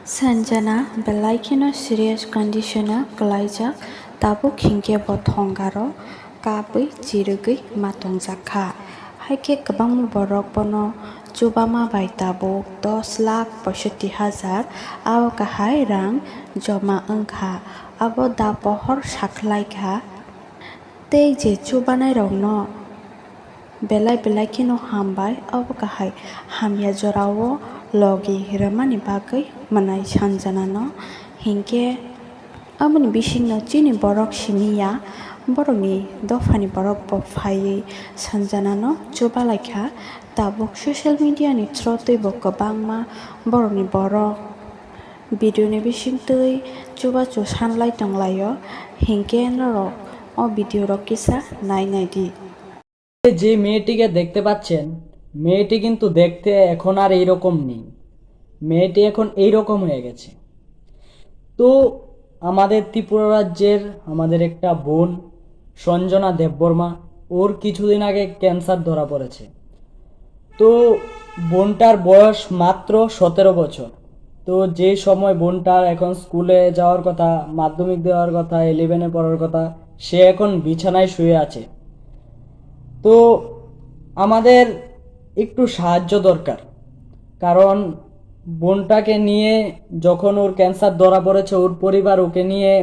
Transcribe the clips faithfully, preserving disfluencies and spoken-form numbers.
Sanjana belai kheno serious condition-o kwlaijak, tabuk hinkhe bo thongaro kabwi chirigwi ma tongjak kha. Haikhe kwbangma borok bono chubama bai tabuk dos lakh poisotti hajar abo kahai rang joma wngkha. Abo da pohor sakhlaikha. Tei je chubanairokno belai belai kheno hambai, abo kahai hamya jorao logi rwmani bagwi mwnai Sanjanano. Hinkhe aboni bisingno chini borok simi ya, borokni dophani borok bo phaiwi Sanjanano chubalaikha. Tabuk social media ni through twi bo kwbangma borokni borok video ni bisingtwi chubachu sanlai tonglaio. Hinkhe norok o video rok kisa nai nai di. যে মেয়েটিকে দেখতে পাচ্ছেন, মেয়েটি কিন্তু দেখতে এখন আর এইরকম নেই, মেয়েটি এখন এইরকম হয়ে গেছে। তো আমাদের ত্রিপুরা রাজ্যের আমাদের একটা বোন সঞ্জনা দেববর্মা, ওর কিছুদিন আগে ক্যান্সার ধরা পড়েছে। তো বোনটার বয়স মাত্র সতেরো বছর। তো যে সময় বোনটার এখন স্কুলে যাওয়ার কথা, মাধ্যমিক দেওয়ার কথা, ইলেভেনে পড়ার কথা, সে এখন বিছানায় শুয়ে আছে। তো আমাদের একটু সাহায্য দরকার, কারণ বোনটাকে নিয়ে যখন ওর ক্যান্সার ধরা পড়েছে, ওর পরিবার ওকে নিয়ে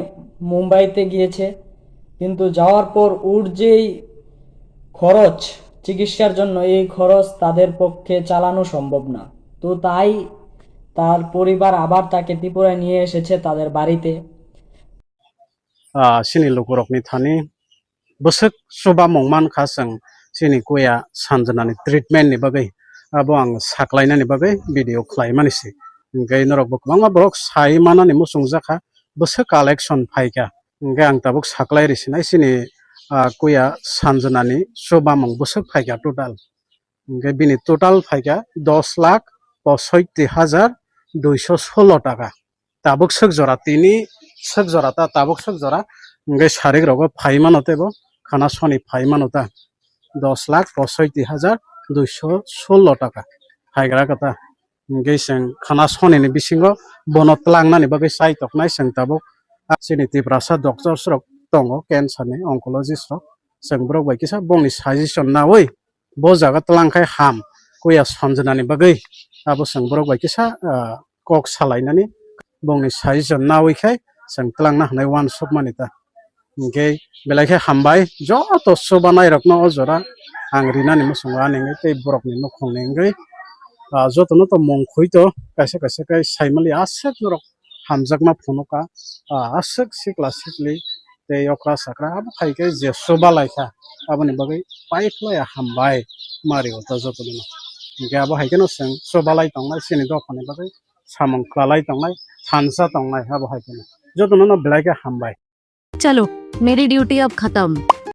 মুম্বাইতে গিয়েছে, কিন্তু যাওয়ার পর ওর যেই খরচ, চিকিৎসার জন্য এই খরচ তাদের পক্ষে চালানো সম্ভব না। তো তাই তার পরিবার আবার তাকে ত্রিপুরায় নিয়ে এসেছে তাদের বাড়িতে। Ah, chini lukurokni thani bwswk chubamung mankha chwng chini kuya Sanjanani treatment ni bagwi, abo ang saklainani bagwi video khlaimani se. Hinkhe norokbo kwbangma borok sai manani muchungjakha, bwswk collection phaikha. Hinkhe ang tabuk saklai risinai chini, ah, kuya Sanjanani chubamung bwswk phaikha total. Hinkhe bini total phaikha dos lakh posoitti hajar duiso solo taka. Tabuk swk jora tini swk jora ta tabuk swk jora. Hinkhe sarik rogo phai mano teibo khana soni phai mano ta dos lakh posoitti hajar duiso solo taka phaigra kha ta. Hinkhe chwng khana sonini bisingo bono tlangnani bagwi chai toknai chwng tabuk. Ah, chini Tiprasa doctors rok tongo, cancer ni oncologist rok. Chwng borok bai kisa bongni suggestion naui bo jaga tlang khai ham, kuya Sanjanani bagwi. Abo chwng borok bai kisa, ah, kok salainani bongni suggestion naui khai chwng tlangna hwnwi uansukmani ta. Hinkhe belai khe hambai joto chubanairokno o jora ang rinani muchungo ani wngwi tei borokni nukhungni wngwi, ah, jotono to mung khwi to kaisa kaisa khe saimali aswk norok hamjakma phunukha, ah, aswk sikla sikli tei okra sakra abo hai khe je chubalaikha aboni bagwi paiphlaiya hambai mari o ta jotono. Hinkhe abo hai kheno chwng chubalai tongnai chini dophani bagwi samung kwlalai tongnai thansa tongnai abo hai kheno jotono no belai khe hambai. चलो, मेरी ड्यूटी अब खत्म।